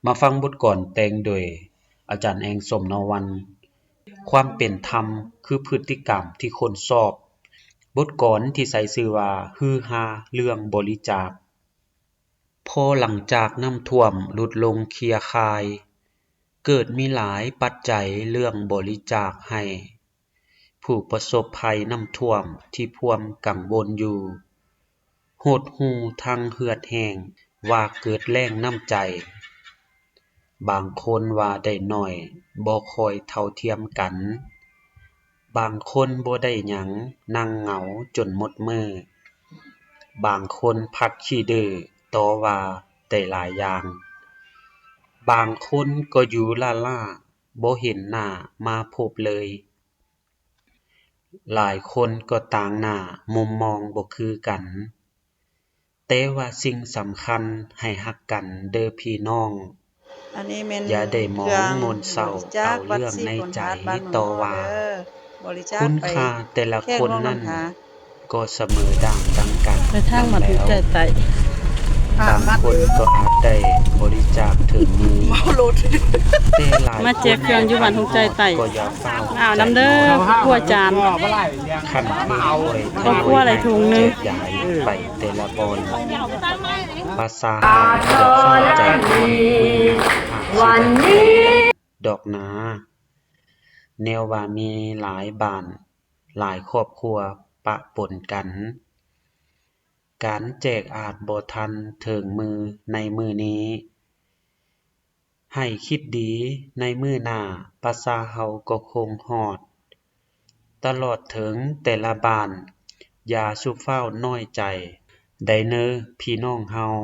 ມາຟັງບົດກອນແຕ່ງໂດຍອາຈານແອງ ສົມນະວັນ. ຄວາມເປັນທຳຄືພຶດຕິກຳທີ່ຄົນຊອບ. ບົດກອນທີ່ໃສ່ຊື່ວ່າ ຮືຮາເລື່ອງບໍລິຈາກ. ພໍຫຼັງຈາກນ້ຳຖ້ວມຫຼຸດລົງເຄຍຄາຍ, ເກີດມີຫຼາຍປັດໄຈເລື່ອງບໍລິຈາກໃຫ້ ຜູ້ປະສົບໄພນ້ຳຖ້ວມທີ່ພວມກັງວົນຢູ່, ຫົດຫູທັງເຫືອດແຫ້ງວ່າເກີດແລ້ງນ້ຳໃຈ. ບາງຄົນວ່າໄດ້ໜ້ອຍບໍ່ຄ່ອຍເທົ່າທຽມກັນ, ບາງຄົນບໍ່ໄດ້ຫຍັງນັ່ງເຫງົາຈົນໝົດມື້, ບາງຄົນພັກຂີ້ດື້ຕໍ່ວ່າໄດ້ຫຼາຍຢ່າງ, ບາງຄົນກໍຢູ່ລ້າໆ ບໍ່ເຫັນໜ້າມາພົບເລີຍ. ຫຼາຍຄົນກໍຕ່າງໜ້າມຸມມອງບໍ່ຄືກັນ, ແຕ່ວ່າສິ່ງສຳຄັນໃຫ້ຮັກກັນເດີ້ພີ່ນ້ອງ. ອັນນີ້ແມ່ນ ຢ່າໄດ້ມອງມົນເສົ້າເອົາເລື່ອງໃນໃຈຕໍ່ວ່າ ຄຸນຄ່າແຕ່ລະຄົນນັ້ນກໍສະເໝີດ່າງດັ່ງກັນ. ເດີນທາງມາທຸກໃຈໃຕ້ ບາງຄົນກໍອາດໄດ້ບໍລິຈາກເຖິງມື, ແຕ່ຫຼາຍຄົນ ມາແຈກເຄື່ອງຢູ່ບ້ານທຸກໃຈໃຕ້ ກໍຢ່າຟ້າວ ອ້າວ ນຳເດີ ຄອບຄົວຈານ ຄັນຄືຂ້ອຍ ຄອບຄົວໄດ້ຖົງໜຶ່ງ ແຈກຢາຍໄປແຕ່ລະບ່ອນ. ພາສາເຮົາຢ່າຟ້າວໃຈກ່ອນວ່າຊິໄດ້ແຕ່ງດອກນາ, ແນວວ່າມີຫຼາຍບ້ານ ຫຼາຍຄອບຄົວປະປົນກັນ, ການແຈກອາດບໍ່ທັນເຖິງມືໃນມື້ນີ້. ໃຫ້ຄິດດີ, ໃນມື້ໜ້າພາສາເຮົາກໍຄົງຮອດ. ຕະຫຼອດເຖິງແຕ່ລະບ້ານ, ຢ່າສຸຟ້າວນ້ອຍໃຈໄດ້ເນີພີ່ນ້ອງເຮົາ.